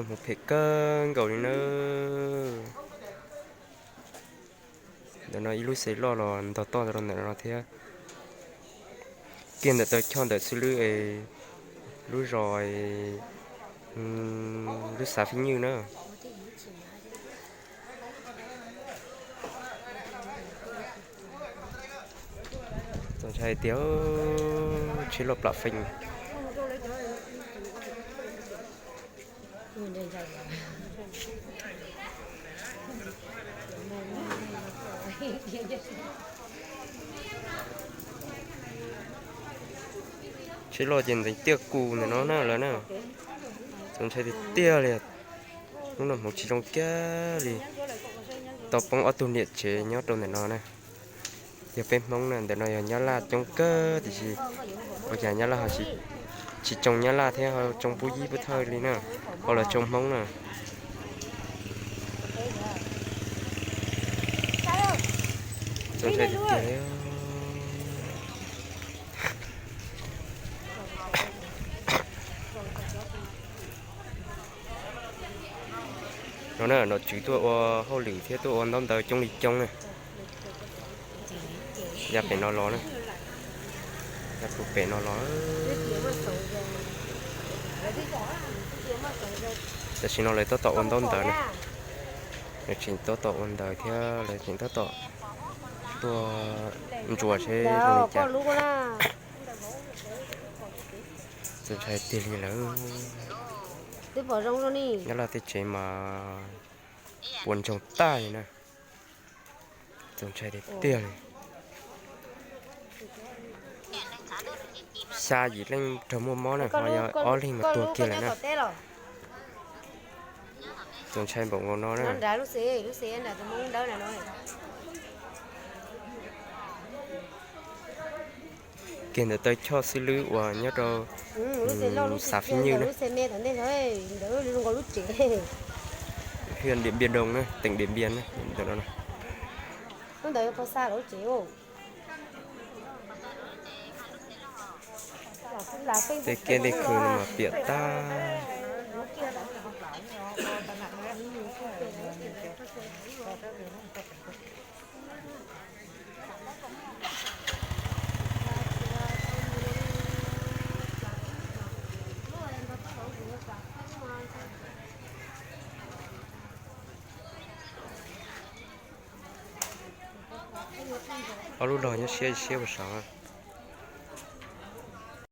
Hmoov phem kawg nkaus li na. Ntawm no ib lub xev loj los ntog toj rau ntawm no thiab. Kiag ntawm taw choj ntawm xwb lub, lub zos, lub xav Fij Nywj na. Txaus ntshai tiag, tsheb loj plam feeb. Tsheb loj ces ntxeev tiaj kus ntawm no na lawm na. Txaus ntshai tiag tiag li. Hnub no hmoov tsis zoo kiag li. Tau poob ob tug niam tsev nyob rau ntawm no na. Yog peb Hmoob na, ntawm no yog Nyab Laj coob kawg tiam sis ua cas Nyab Laj ho tsis tsoo Nyab Laj thiab ho tsoo Pub Yib Pub Thawj li na, ho los tsoo Hmoob na. Txaus ntshai tiag tiag li. No na, nom tswv tuaj ua hauj lwm thiab tuaj ua ntaub ntawv coob li coob na. Ya pem no los na, ya pem no los. Tam sim no lawv tab tom ua ntaub ntawv na, lawv tseem tab tom ua ntawv thiab lawv tseem tab tom tuaj ntsuas seb zoo li cas. Txaus ntshai tiag li lawm. Nyab Laj tej tsev mas puas ntsoog tag li na. Txaus ntshai tiag tiag li. Xya yim leej raug muaj mob na, ho yog ob leeg mas tuag kiag lawm na. Txaus ntshai npaum nkaus no na. Kiag ntawm taw choj xwb lub uas nyob rau xav Fij Nywj na. Hwj Điện Biên Đông na, tỉnh Điện Biên na, ntawm no. Tej kiab tej khw no mas piam tag. Ob lub log nyob siab siab puas saud.